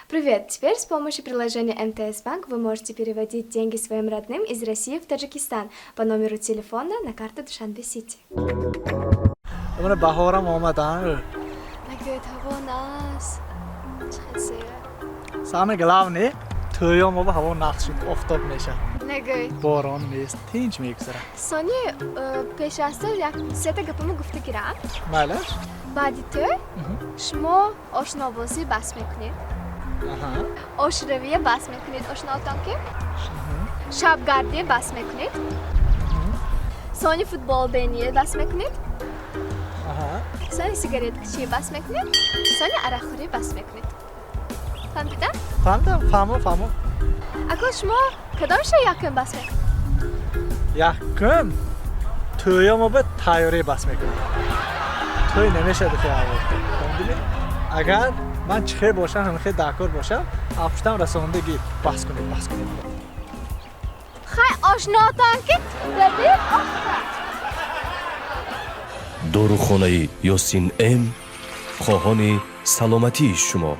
Привет! Теперь с помощью приложения МТС Банк вы можете переводить деньги своим родным из России в Таджикистан по номеру телефона на карту Душанбе Сити. Мана, баҳорам омад, а? Нагӯед, ҳаво нағз. Чӣ хел зебо. Самое главное, тӯё мо ба ҳаво нағз шуд, офтоб мешавад. Нагӯед. Борон нест, тинч мегузарад. Сони пеш аз тӯй як сета гапама гуфта гирам. Майлаш. Баъди тӯй шумо ошнобозӣ бас мекунед. Ошравия бас мекунед, ошноотон ки. Шабгардӣ бас мекунед. Сони футболбение бас мекунед. Сони сигареткашӣ бас мекунед. Сони арақхӯрӣ бас мекунед. Фаҳмидам? Фаҳмидам, фаҳмо, фаҳмо. Ако шумо кадомша якум бас мекунед? Якум тӯё мо ба тайёрӣ бас мекунем. Тӯй намешавад хе аввал. Фаҳмидӣ? Агар ман чӣ хел бошам, ҳамин хел даркор бошам, афпуштам расондагӣ бас кунед, бас кунед. Хай, ошноотон ки даби охта. Дорухонаи Ёсин М хоҳони саломатии шумо.